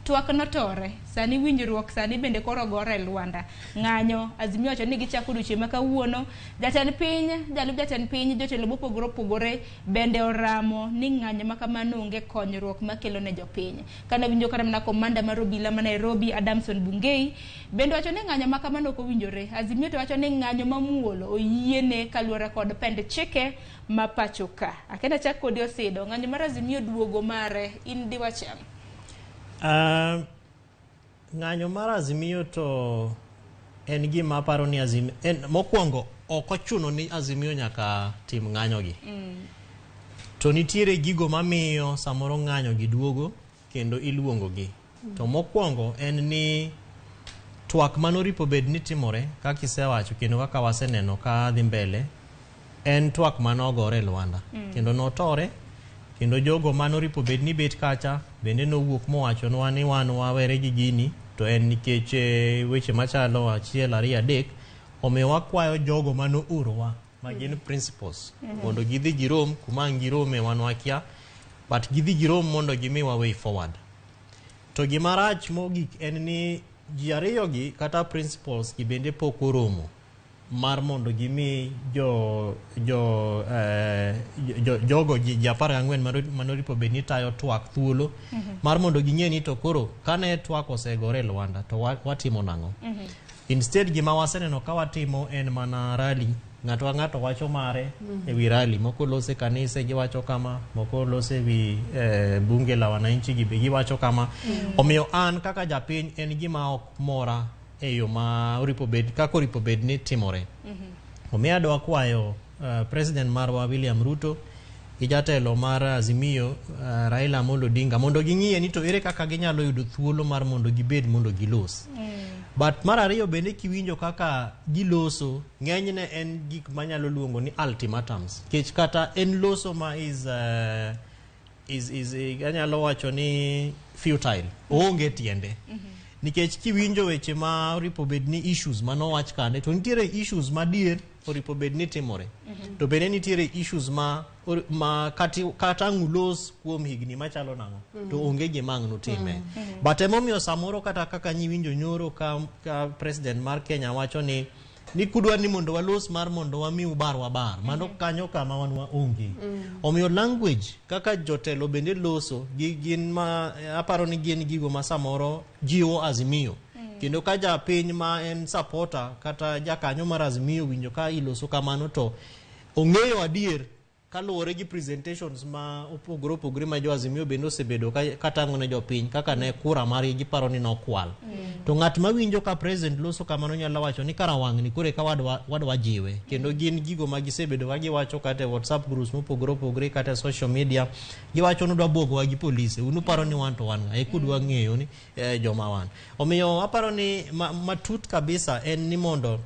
Twak notore, sani winjruok sani bende koro gore e lwanda. Ng'anyo, Azimio wacho ni gichako odiochieng' ma kawuono. Jatend piny, jalup jatend piny, jotelo mopogore opogore bende oramo ni ng'anyo ma kamano onge konyruok makelo ne jopiny. Kane winjo kata mana komanda mar obila ma Nairobi, Adamson Bungei, bende wacho ni ng'anyo ma kamano ok owinjore. Azimio to wacho ni ng'anyo mamuol oyiene kaluwore kod pend chike ma pacho ka. Akenda chak kodi Osido, ng'anyo mar Azimio duogo mare, in diwach ang'o? Ng'anyo mar Azimio to en gima aparo ni Azimio, en, mokwongo ok ochuno ni Azimio nyaka tim ng'anyo gi. To nitiere gigo mamiyo samoro ng'anyo gi duogo kendo iluongo gi. To mokwongo en ni twak manoripo bed ni timore kaka isewacho kendo kaka waseneno ka dhi mbele en twak manogore e lwanda kendo notore kendo jogo manoripo bed ni bet kacha bende nowuok mowachonwa ni wan wawere gi gini to en nikech eh, weche machalo achiel ariyo adek omiyo wakwayo jogo manoorowa ma gin principals mondo gidhi girom kuma ang' girome wan wakia but gidhi girom mondo gimiwa way forward to gima rach mogik en ni ji ariyogi kata principals gi bende pok oromo mar mondo gimi jo jo eh, jo jogo ji ji 14 manoripo bed ni tayo twak thuolo mar mondo ging'e ni to koro kane twak osegore e lwanda to watimo nang'o. Instead gima waseneno ka watimo en mana rally ng'ato ka ng'ato wacho mare e wi rally moko lose kanise giwacho kama moko lose wi eh, bunge la wananchi gi be giwacho kama. Omiyo an kaka japiny en gima ok mora e yo ma oripo bed kaka oripo bed ni timore. Omiyo adwa kwayo president marwa William Ruto gi jatelo mar Azimio Raila Amolo Odinga mondo ging'iye ni to ere kaka ginyalo yudo thuolo mar mondo gibed mondo gilos. But mar ariyo bende kiwinjo kaka giloso ng'enyne en gik manyalo luongo ni ultimatums nikech kata en loso ma is anyalo wacho ni futile oonge tiende nikech kiwinjo weche ma oripo bed ni issues manowach kande to nitiere issues madier oripo bed ni timore to bende nitiere issues ma kata ang' ulos kuom higni machalo nang'o to onge gima ang' nutime. But emomiyo samoro kata kaka nyiwinjo nyoro ka president mar Kenya wacho ni kudwa ni mondo walos mar mondo wamiu bar wabar mano kanyo kama wan waonge. Omiyo language kaka jotelo bende loso gi gin ma aparo ni gin gigo ma samoro jiwo Azimio kendo ka japiny ma en supporter kata jakanyo mar Azimio winjo ka iloso kamano to ong'eyo adier kaluwore gi presentations ma opogore opogore ma jo Azimio bende osebedo ka tang'o ne jopiny kaka ne kura margi giparo ni nokwal. To ng'at mawinjo ka president loso kamano nyalo wacho ni kara wang'ni koro eka wadwa jiwe kendo gin gigo ma gisebedo ka giwacho kata e WhatsApp groups mopogore opogore kata e social media giwacho ni udwa bwogowa gi polise un uparo ni wan to wan ng'a eka udwa ng'eyo ni eh, joma wan. Omiyo aparo ni matut kabisa en ni mondo